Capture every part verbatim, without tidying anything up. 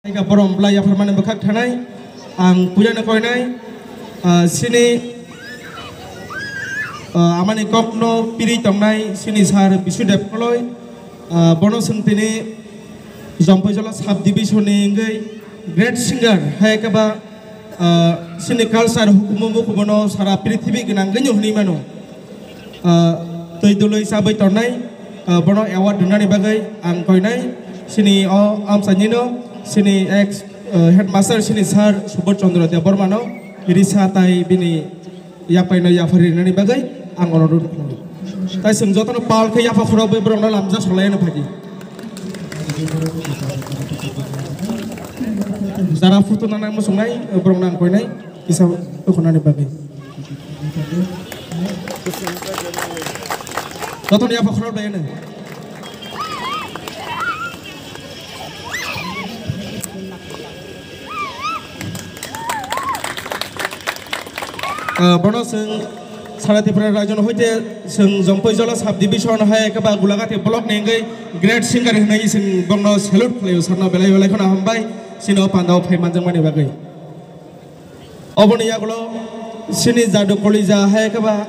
Borom bwlai yapharmani bwkhak thanai, ang puilano koinai, ah, sini, ah, amani kokno piri tongnai sini sir Bisudeb Koloi, ah, bono chwng tini Jompoijola sub division ni wngwi great singer hai khe ba, ah, sini culture hukumu mukubuno sara prithibi gwnangwi hwnwi mano. Ah, twi dului chabwi tongnai, ah, bono award rwnani bagwi ang koinai sini o amchainino sini ex, ah, headmaster sini sir Subodh Chandra Debbarmano risa tai bini yapaino yaphari rwnani bagwi ang onurodh khlaio. Tai chwng jotono pal khe yapha khorokbai borokno lamjak solaiyano phaidi. Jara photo nana muchungnai borokno ang koinai kisa khonani bagwi. Jotono yapha khorokbai ano. Ah, bono chwng Sara Tripura rajyoni hoite chwng Jompoijola sub division hai khe ba Gulagati block ni wngwi great singer hwnwi chwng bongno salute khlaio, sarno belai belai kheno hambai chini o pandao phai manjakmani bagwi. Oboni yagulo sini Jadu Kolija hai khe ba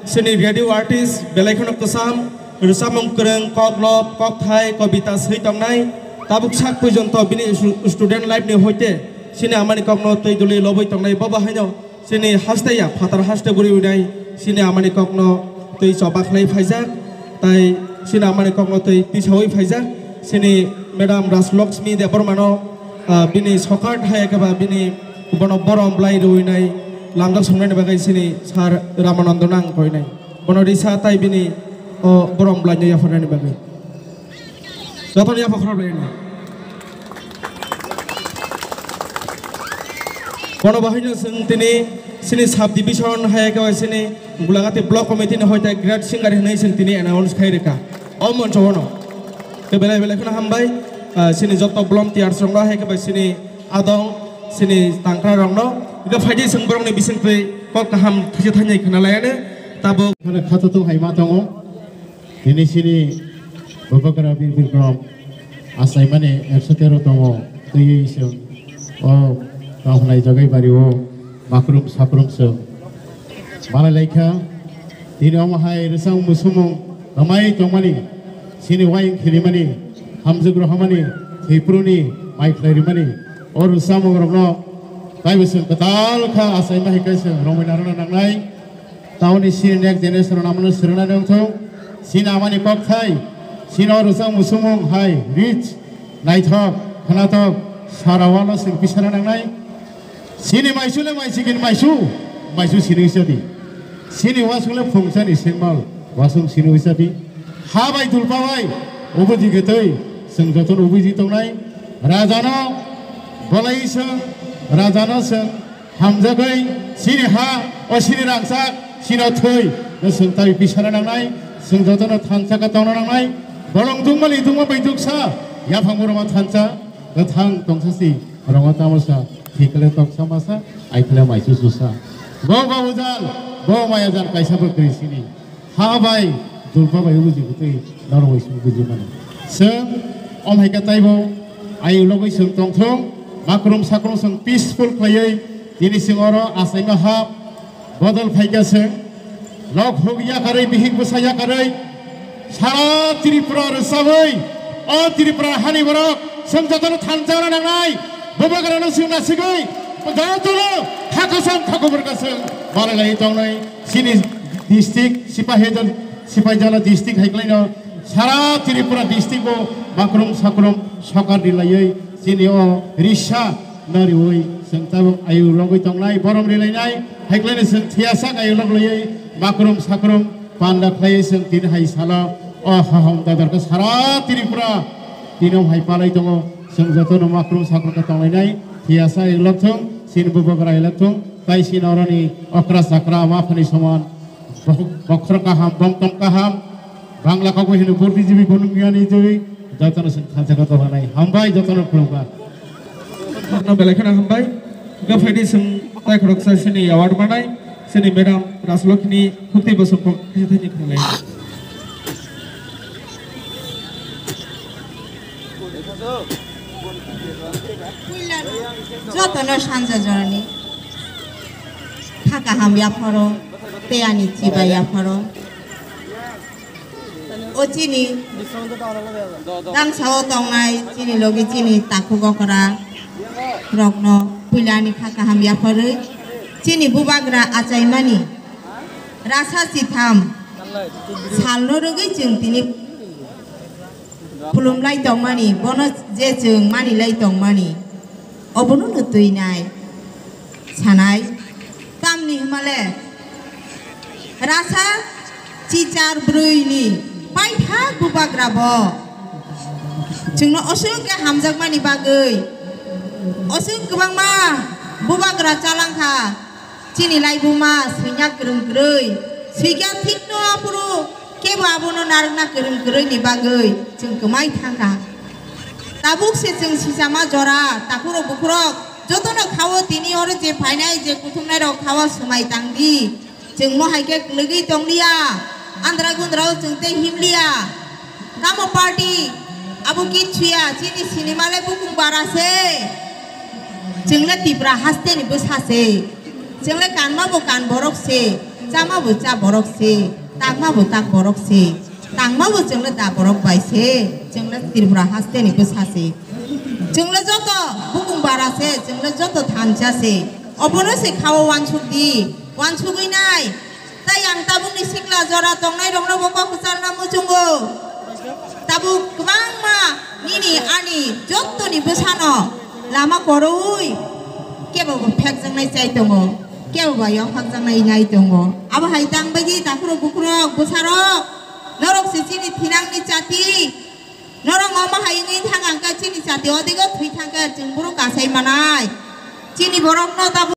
sini radio artist belai kheno kwcham, rwchapmung kwrwng, kok lop, kok thai, kobita swi tongnai. Tabuk sak porjonto bini stu-, student life ni hoite sini amani kokno twi dului lobwi tongnai. Bobo haino sini haste ya phatar haste bwrwi winai sini amani kokno twi choba khlai phaijak, tai sini amani kokno twi tisawi phaijak. Sini Madam Rajlakshmi Debbarmano, ah, bini sokat hai khe ba bini bono borom bwlai rwinai lamjak songnaini bagwi sini sir Ramanandano ang koinai. Bono risa tai bini o borom bwlaino yapharnani bagwi. Jotono yapha khorokbai no. Bono bahai no chwng tini sini sub division hai khe sini Gulagati block committee ni hoite great singer hinwi chwng tini announce khai rwkha o moncho no. Tei belai belai kheno hambai, ah, sini joto volunteers rok no hai khe sini adong sini tangkra rok no. Iko phaidi chwng borok ni bising twi kok kaham thisa thani khna lai ano tabuk. Khana khato tong hai ma tongo. Tini sini Bubagra Bir Bikram achaimani ekso tero tongo, twiwi chwng o kahwnai jagwi bario makrum sakrum chwng malai laikha. Tini omo hai rwchapmung musumung ramai tongmani, sini wayung khirimani, hamjwk rohormani, thwipruni mai khlai rimani, o rwchapmung rokno taibo chwng kwtal kha achaima hai khe chwng romwi narwkna nangnai. Taoni sini next generation rok namano swrwngna nangthung. Sini amani kokthai, sini o rwchapmung musumung hai rich, naithok, khwnathok, sara walo chwng pisana nangnai. Sini maisu le maisikini maisu, maisu sini wisa di. Sini wasung le phungsani sengmal, wasung sini wisa di. Ha bai dulpa bai, ubuji kwtwi, chwng jotono ubuji tongnai. Rajano bolai chwng, rajano chwng, hamjagwi, sini ha, o sini rangchak, sini o thwi, no chwng tai pisana nangnai, chwng jotono thansa khe tongna nangnai. Bolong dungmani dungma bai duksa, yaphang boroma thansa, kwthang tongsa si, rongo tamosa, thikle toksa masa, aikhle maisu susa. Bo babu jal, bo maya jal, kaisa bo kwrwi sini. Ha bai, dulpa bai ubuji kwtwi norok bai chwng buji mano. Chwng om hai khe taibo ayuk logwi chwng tongthung, makrum sakrum chwng peaceful khlaiwi tini chwng oro achaima hap bodol phaikha chwng. Lok huk yakarwi, bihik bwsa yakarwi, sara Tripura rwchabwi, o Tripura hani borok chwng jotono thansa nangnai, bubagrano chwng nasigwi, jotono thakosom thakobwrwkha chwng malai lai tongnai. Chini district Sipahijan-, Sipaijala district hai kwlaino sara Tripura district o makrum sakrum sokar rilaiwi chini o risa no riwi chwng tabuk ayu logwi tongnai, borom rilainai hai kwlaino chwng thiyasa ayu logwi makrum sakrum panda khlaiwi chwng tini hai salo o hahom dadar khe sara Tripura tini o hai palai tongo. Chwng jotono makrum sakrum khe tonglainai, thiyasa ayu lok thung, chini bubagra ayu lok thung. Tai sini oroni okra chakra ama phani soman, bokhor kaham, bongtong kaham, Bangla kok bai hino buddhijibi, gunungyan jibi, jotono chwng thansa khe tonglanai. Hambai jotono khulumkha. Jotono belai kheno hambai. Hwnkhe phaidi chwng tai khoroksa sini award manai, sini madam Rajlokhi ni khukti bosong kok kisa thaini khwnalai. Jotono sanja jorani kha kaham yapharo tei ani chibai yapharo. O chini dangsao tongnai chini logi chini takhuk okra rokno puila ani kha kaham yapharwi chini bubagra achaimani rasa chitham salno rwgwi chwng tini khulumlai tongmani, bono je chwng manilai tongmani, obono no twinai sanai. Tamni hwnmale rasa chichar brwini paithak bubagra bo chwngno oswk khe hamjakmani bagwi oswk kwbangma bubagra chalangkha. Chini laibuma swina kwrwng kwrwi, swikha thikno aphuru kebo abono narwkna kwrwng kwrwini bagwi chwng kwmai thangkha. Tabuk se chwng sisama jora, takhurok bukhurok jotono khao tini oro je phainai je kuthumnairok khao swmai tangdi. Chwng mo hai khe kwlwgwi tongliya, andra gundra o chwng tei himliya. Tamo party abo kichu ya, chini sinima le bukung bara se. Chwng le Tipra haste ni bwsa se. Chwng le kanma bo kan borok se. Chama bo cha borok se. Takma bo tak borok se. Tangma bo chwng le da borok bai se. Chwng le Tripura haste ni bwsa se. Chwng le joto bukung bara se. Chwng le joto thansa se. Obono se khao wansuk di. Wansugwi nai. Tai ang tabukni sikla jora tongnairokno bo kok kwcharno muchungo. Tabuk kwbangma nini ani jottoni bwsano lama kwrwi kebo bo phekjaknai chai tongo, kebo ba yophakjaknai nai tongo. Abo hai tang bagwi takhurok bukhurok bwsarok norok se chini thinangni chati. Norok omo hai wngwi thang ang khe chini chati odego thwi thang khe chwng boro kasai manai. Chini borokno tabuk